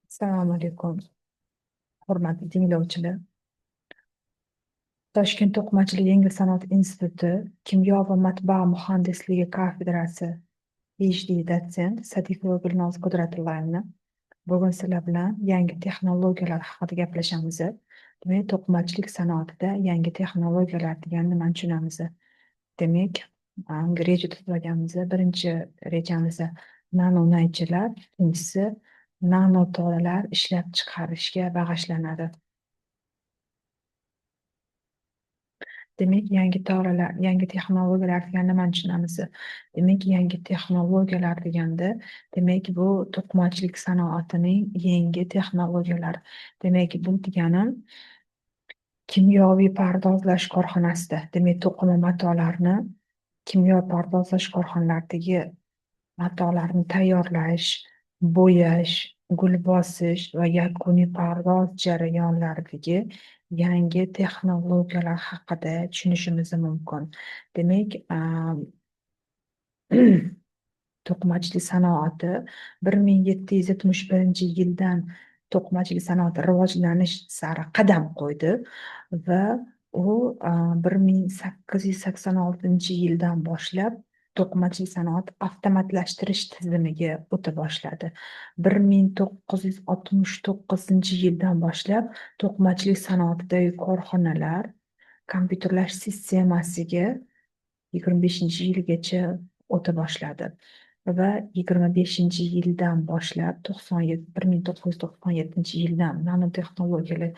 Assalomu alaykum, hurmatli tinglovchilar. Toshkent to'qimachilik yengil sanoat instituti kimyo va matbaa muhandisligi kafedrasi PhD dotsent Sadiqova Gulnoz Qudratullayevna. Bugun sizlar bilan yangi texnologiyalar haqida gaplashamiz. Demak, to'qimachilik sanoatida yangi texnologiyalar degani nimani tushunamiz? Demak, reja tuzib olganmiz. Birinchi rejamiz nano naychalar, ikkinchisi nano tolalar ishlab chiqarishga bag'ishlanadi. Demak, yangi tolalar, yangi texnologiyalar degani nimani tushunamiz? Demak, yangi texnologiyalar deganda, demak, bu to'qimachilik sanoatining yangi texnologiyalari. Demak, bu degani kimyoviy pardozlash korxonasida, demak, to'qima matolarni kimyo pardozlash korxonalaridagi matolarni tayyorlash, bo'yash, gul bosish va yakuniy pardoz jarayonlaridagi yangi texnologiyalar haqida tushunishimiz mumkin. Demak, to'qimachilik sanoati 1771-yildan to'qimachilik sanoati rivojlanish sari qadam qo'ydi va u 1886-yildan boshlab to'qimachilik sanoati avtomatlashtirish tizimiga o'ta boshladi. 1969-yildan boshlab to'qimachilik sanoatidagi korxonalar kompyuterlash sistemasiga 25-yilgacha o'ta boshladi va 25-yildan boshlab 1997-yildan nanotexnologiyalar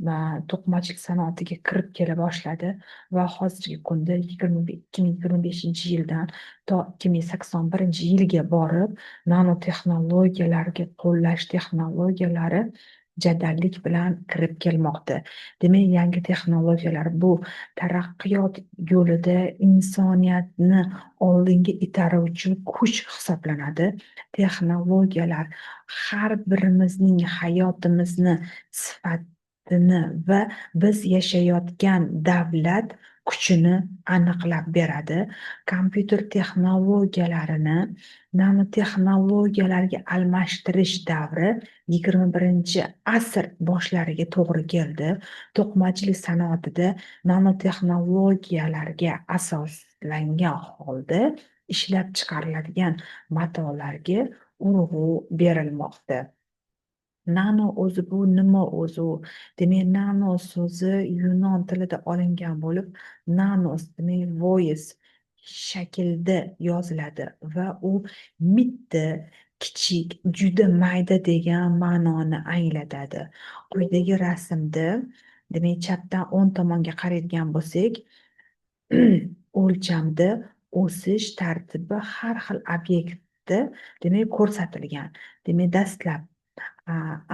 va to'qimachilik sanoatiga kirib kela boshladi va hozirgi kunda 2025-yildan to 2081-yilga borib nanotexnologiyalarga qo'llash texnologiyalari jadallik bilan kirib kelmoqda. Demak, yangi texnologiyalar bu taraqqiyot yo'lida insoniyatni oldinga itaruvchi kuch hisoblanadi. Texnologiyalar har birimizning hayotimizni sifatini va biz yashayotgan davlat kuchini aniqlab beradi. Kompyuter texnologiyalarini nanotexnologiyalarga almashtirish davri 21-asr boshlariga to'g'ri keldi. To'qimachilik sanoatida nanotexnologiyalarga asoslangan holda ishlab chiqariladigan matolarga urg'u berilmoqda. Nano o'zi bu nima o'zi u? Demak, nano so'zi yunon tilida olingan bo'lib, nanos demak voice shaklda yoziladi va u mitti, kichik, juda mayda degan ma'noni anglatadi. Quyidagi rasmda, demak, chapdan o'ng tomonga qaraydigan bo'lsak, o'lchamda o'sish tartibi har xil obyektda, demak, ko'rsatilgan. Demak, dastlab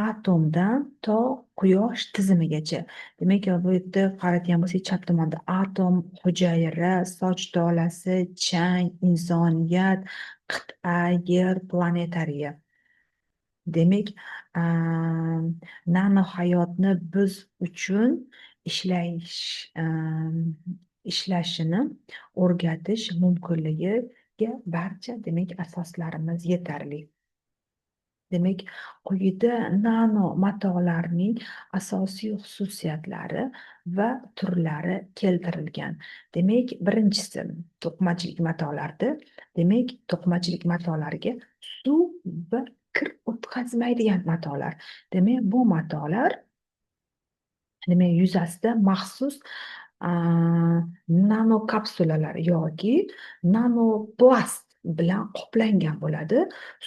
atomdan to quyosh tizimigacha. Demak, bu yerda qaraydigan bo'lsak, chap tomonda atom, hujayra, soch tolasi, chang, insoniyat, qit'a, yer, planetariya. Demak, nanohayotni biz uchun ishlashini o'rgatish mumkinligiga barcha, demak, asoslarimiz yetarli. Demak, quyida nano matolarning asosiy xususiyatlari va turlari keltirilgan. Demak, birinchisi to'qimachilik matolarida, demak, to'qimachilik matolariga suv va kir o'tkazmaydigan matolar. Demak, bu matolar, demak, yuzasida maxsus nanokapsulalar yoki nanoplast bilan qoplangan bo'ladi.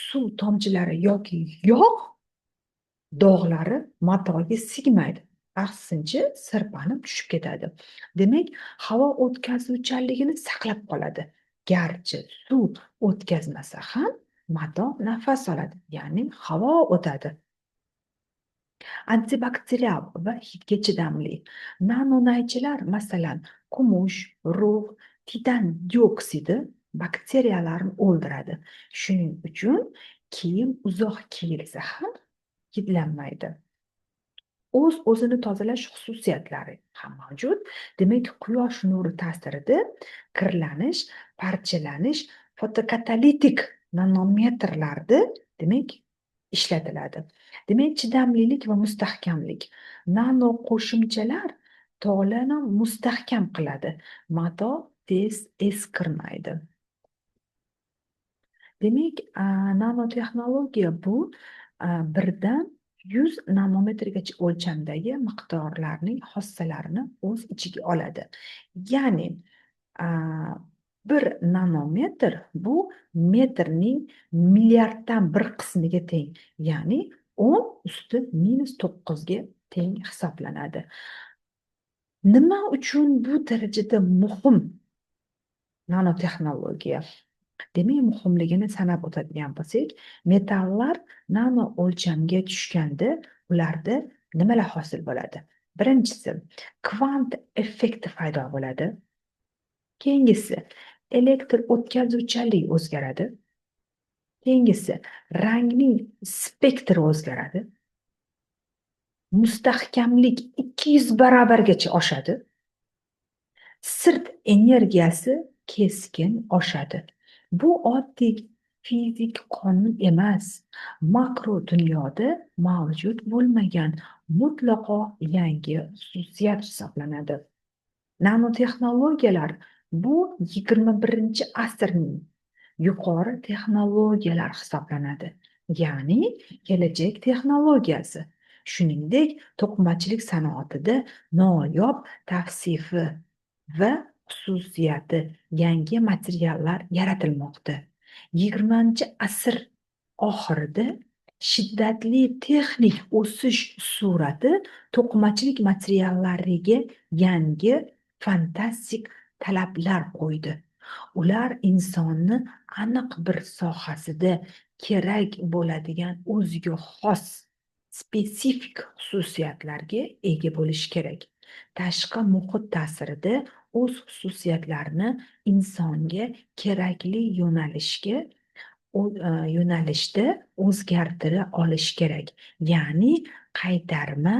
Suv tomchilari yoki yog' dog'lari matoga sig'maydi. Aksincha, sirpanib tushib ketadi. Demak, havo o'tkazuvchanligini saqlab qoladi. Garchi suv o'tkazmasa ham mato nafas oladi, ya'ni havo o'tadi. Antibakterial va hidga chidamli. Nanonaychalar, masalan, kumush, rux, titan dioksidi bakteriyalarni o'ldiradi. Shuning uchun kiyim uzoq kiyilsa ham hidlanmaydi. O'z o'zini tozalash xususiyatlari ham mavjud. Demak, quyosh nuri ta'sirida kirlanish, parchalanish fotokatalitik nanometrlarda, demak, ishlatiladi. Demak, chidamlilik va mustahkamlik. Nano qo'shimchalar tolani mustahkam qiladi, mato tez eskirmaydi. Demak, nanotexnologiya bu 1 dan 100 nanometrgacha o'lchamdagi miqdorlarning xossalarini o'z ichiga oladi. Ya'ni 1 nanometr bu metrning milliarddan bir qismiga teng, ya'ni 10 usti minus 9ga teng hisoblanadi. Nima uchun bu darajada muhim nanotexnologiya? Demak, muhimligini sanab o'tadigan bo'lsak, metallar nano o'lchamga tushganda ularda nimalar hosil bo'ladi? Birinchisi, kvant effekti paydo bo'ladi. Keyingisi, elektr o'tkazuvchanlik o'zgaradi. Keyingisi, rangning spektri o'zgaradi. Mustahkamlik 200 barobargacha oshadi. Sirt energiyasi keskin oshadi. Bu oddiy fizik qonun emas, makro dunyoda mavjud bo'lmagan mutlaqo yangi xususiyat hisoblanadi. Nanotexnologiyalar bu 21-asrning yuqori texnologiyalar hisoblanadi, ya'ni kelajak texnologiyasi. Shuningdek, to'qimachilik sanoatida noyob tavsifi va xususiyati yangi materiallar yaratilmoqda. 20-asr oxirida shiddatli texnik o'sish sur'ati to'qimachilik materiallariga yangi fantastik talablar qo'ydi. Ular insonni aniq bir sohasida kerak bo'ladigan o'ziga xos spesifik xususiyatlarga ega bo'lishi kerak. Tashqi muhit ta'sirida o'z xususiyatlarini insonga kerakli yo'nalishda o'zgartira olish kerak. Ya'ni qaytarma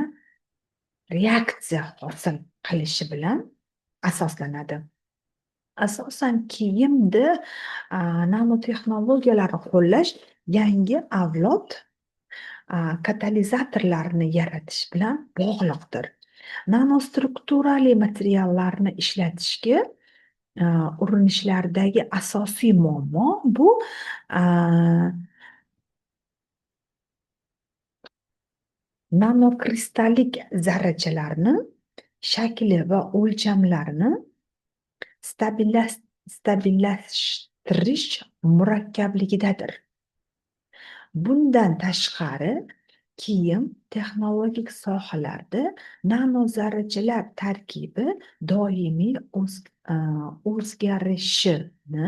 reaksiya hosil qilishi bilan asoslanadi. Asosan kiyimda nanotexnologiyalarni qo'llash yangi avlod katalizatorlarni yaratish bilan bog'liqdir. Nanostrukturali materiallarni ishlatishga urinishlardagi asosiy muammo bu nanokristallik zarrachalarni shakli va o'lchamlarini stabillashtirish murakkabligidadir. Bundan tashqari, kiyim texnologik sohalarda nanozarrachalar tarkibi doimiy o'zgarishini,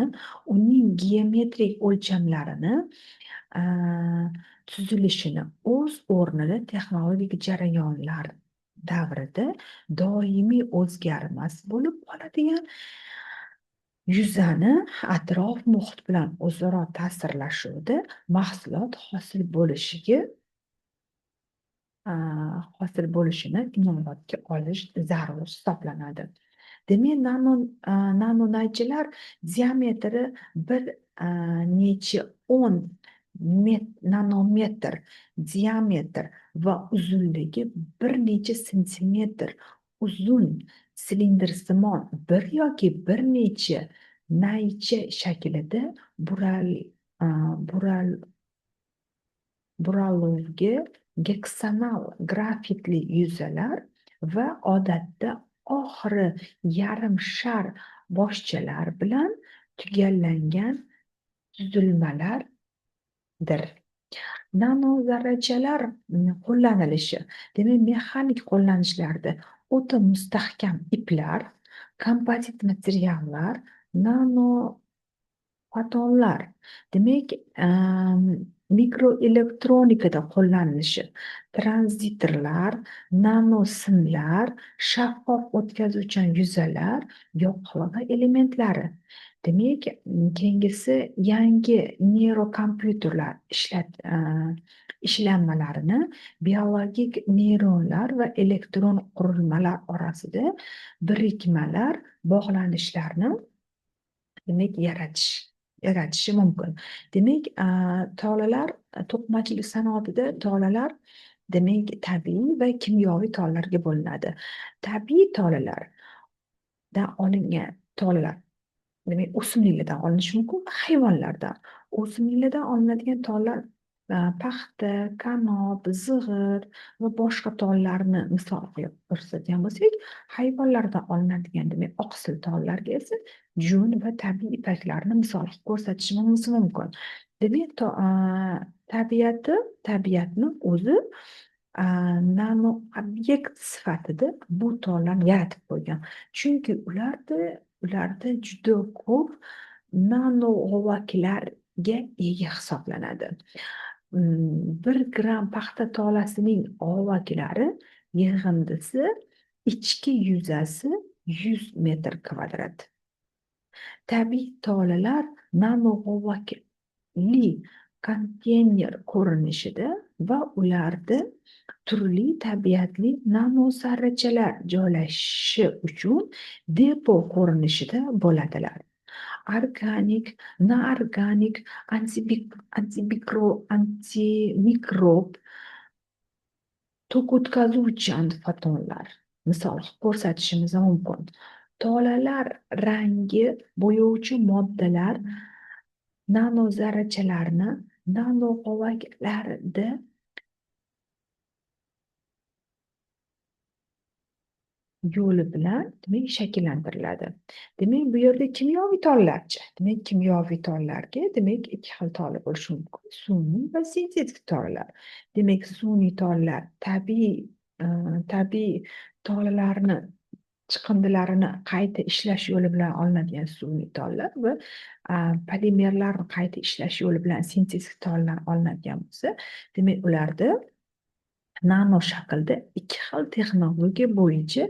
uning geometrik o'lchamlarini tuzilishini o'z o'rnida texnologik jarayonlar davrida doimiy o'zgarmas bo'lib qoladigan yuzani atrof muhit bilan o'zaro ta'sirlashuvida mahsulot hosil bo'lishini inobatga olish zarur hisoblanadi. Demak, nanonaychalar diametri bir necha o'n nanometr diametr va uzunligi bir necha sentimetr uzun silindrsimon bir yoki bir necha naycha shaklida buraluvga geksagonal grafitli yuzalar va odatda oxiri yarim shar boshchalar bilan tugallangan tuzilmalardir. Nanozarrachalar qo'llanilishi, demak, mexanik qo'llanishlarda o'ta mustahkam iplar, kompozit materiallar, nanofotonlar, demak, mikroelektronikada qo'llanilishi, tranzistorlar, nanosimlar, shaffof o'tkazuvchan yuzalar, yoqilg'i elementlari. Demak, keyingisi yangi neyrokompyuterlar ishlanmalarini biologik neyronlar va elektron qurilmalar orasida birikmalar, bog'lanishlarni, demak, yaratish. yaratishi mumkin. Demak, tolalar to'qimachilik sanoatida tolalar demak tabiiy va kimyoviy tolalarga bo'linadi. Tabiiy tolalardan olingan tolalar demak o'simliklardan olinishi mumkin va hayvonlardan. O'simliklardan olinadigan tolalar paxta, kanop, zig'ir va boshqa tollarni misol qilib ko'rsatgan bo'lsak, hayvonlardan olinadigan demak oqsil tollarga esa jun va tabiiy ipaklarni misol qilib ko'rsatishimiz mumkin. Demak, tabiatni o'zi nano obyekt sifatida bu tollarni yaratib qo'ygan. Chunki ularda juda ko'p nano g'ovaklarga ega hisoblanadi. 1 gramm paxta tolasining g'ovaklari yig'indisi ichki yuzasi 100 metr kvadrat. Tabiiy tolalar nanog'ovakli konteyner ko'rinishida va ularda turli tabiatli nanozarrachalar joylashishi uchun depo ko'rinishida bo'ladilar. Organik, noorganik, antimikrob, tok o'tkazuvchan fotonlar misol qilib ko'rsatishimiz mumkin. Tolalar rangi bo'yovchi moddalar nanozarrachalarni nanog'ovaklarda yo'li bilan demak shakllantiriladi. Demak, bu yerda kimyoviy tollarchi. Demak, kimyoviy tollarga demak ikki xil tola bo'lishi mumkin. Sun'iy va sintetik tolalar. Demak, sun'iy tollar tabiiy tolalarni chiqindilarini qayta ishlash yo'li bilan olinadigan sun'iy tollar va polimerlarni qayta ishlash yo'li bilan sintetik tollar olinadigan bo'lsa, demak, ularda nano shaklda ikki xil texnologiya bo'yicha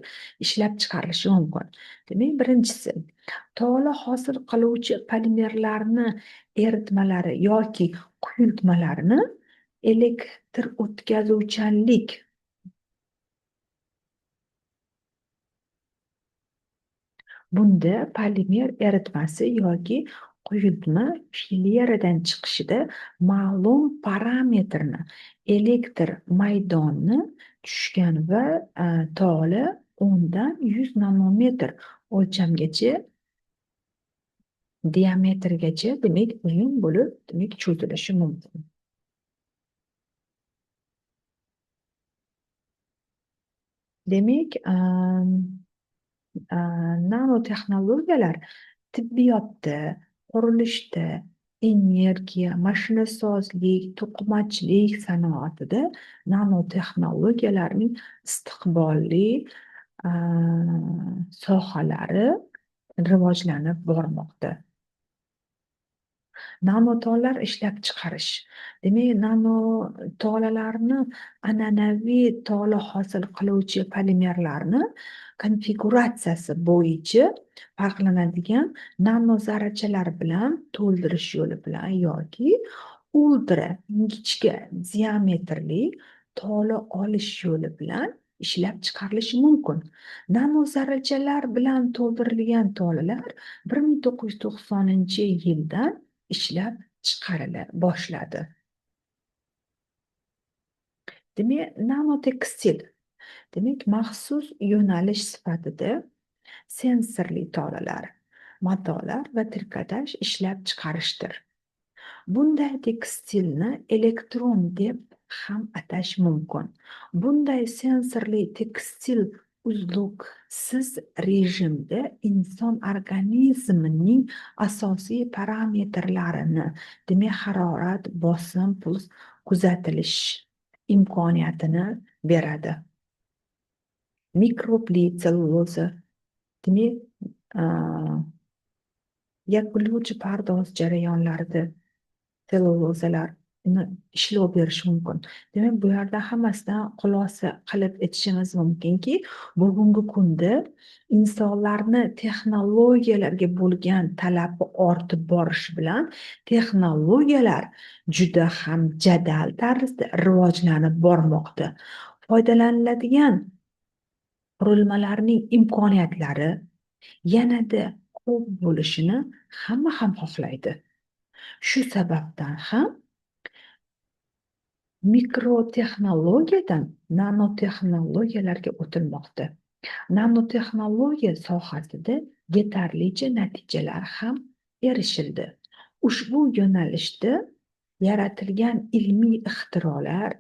ishlab chiqarilishi mumkin. Demak, birinchisi tola hosil qiluvchi polimerlarni eritmalari yoki quyultmalarini elektr o'tkazuvchanlik bunda polimer eritmasi yoki quyultma filyeradan chiqishida ma'lum parametrni elektr maydoni tushgan va tola 10 dan 100 nanometr o'lchamgacha diametrgacha demak uzun bo'lib demak cho'zilishi mumkin. Demak, nanotexnologiyalar tibbiyotda, qurilishda, energiya, mashinasozlik, to'qimachilik sanoatida nanotexnologiyalarning istiqbolli sohalari rivojlanib bormoqda. Nanotollar ishlab chiqarish. Demak, nanotolalarni an'anaviy tola hosil qiluvchi polimerlarni konfiguratsiyasi bo'yicha farqlanadigan nanozarrachalar bilan to'ldirish yo'li bilan yoki ultra ingichka diametrli tola olish yo'li bilan ishlab chiqarilishi mumkin. Nanozarrachalar bilan to'ldirilgan tolalar 1990-yildan ishlab chiqarila boshladi. Demak, nanotekstil, demak, maxsus yo'nalish sifatida sensorli tolalar, matolar va trikotaj ishlab chiqarishdir. Bunday tekstilni elektron deb ham atash mumkin. Bunday sensorli tekstil uzluksiz rejimda inson organizmining asosiy parametrlarini, demak, harorat, bosim, puls kuzatilish imkoniyatini beradi. Mikrobli sellyuloza, demak, yakunlovchi pardoz jarayonlarida sellyulozalar ishlov berish mumkin. Demak, bu yerda hammasidan xulosa qilib aytishimiz mumkinki, bugungi kunda insonlarni texnologiyalarga bo'lgan talabi ortib borishi bilan texnologiyalar juda ham jadal tarzda rivojlanib bormoqda. Foydalaniladigan qurilmalarning imkoniyatlari yanada ko'p bo'lishini hamma ham xohlaydi. Shu sababdan ham mikrotexnologiyadan nanotexnologiyalarga o'tilmoqda. Nanotexnologiya sohasida yetarlicha natijalar ham erishildi. Ushbu yo'nalishda yaratilgan ilmiy ixtirolar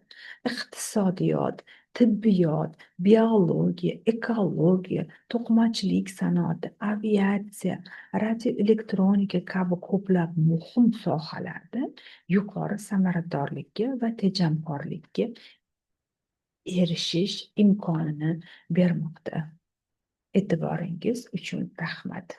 iqtisodiyot, tibbiyot, biologiya, ekologiya, to'qimachilik sanoati, aviatsiya, radioelektronika kabi ko'plab muhim sohalarda yuqori samaradorlikka va tejamkorlikka erishish imkonini bermoqda. E'tiboringiz uchun rahmat.